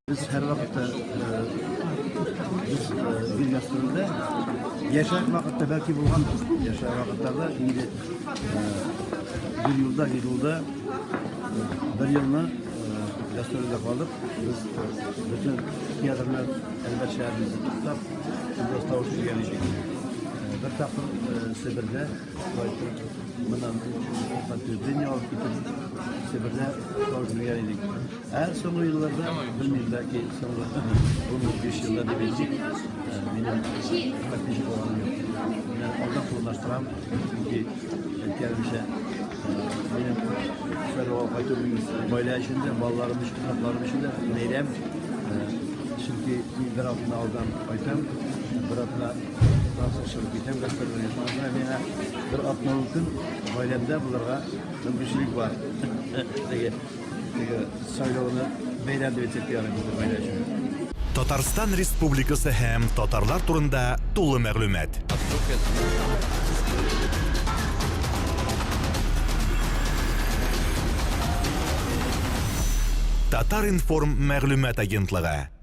Без һәрвакытта без гел гастрольдә. Яшьрәк вакытта бәлки булгандыр. Яшьрәк вакытларда инде бер юлда, бер юлда бер елны гастрольдә калдык. Без бөтен театрлар Әлмәт шәһәребезне туктап, шунда тавыш биргән идек. Бер тапкыр Себердә Шулай моннан подтверждение алып китеп, Себердә тавыш биргән идек. Ә соңгы елларда, белмим, бәлки соңгы 15 елда дип әйтик, минем подписчик булганым юк. Мин алдан планлаштырам, чөнки әйткәнемчә, минем сайлауга кайту гаилә өчен дә, балаларым өчен, оныкларым өчен дә бәйрәм. Чөнки мин бер атна алдан кайтам, бер атна Франция чыгып китәм, гастрольгә. Шуңа күрә миңа бер атна ун көн гаиләмдә булырга мөмкинчелек бар. Теге, теге сайлауны бәйрәм дип әйтсәк тә ярый безнең гаилә өчен. Татарстан Республикасы һәм татарлар турында тулы мәгълүмат. Татар-информ мәгълүмат агентлыгы.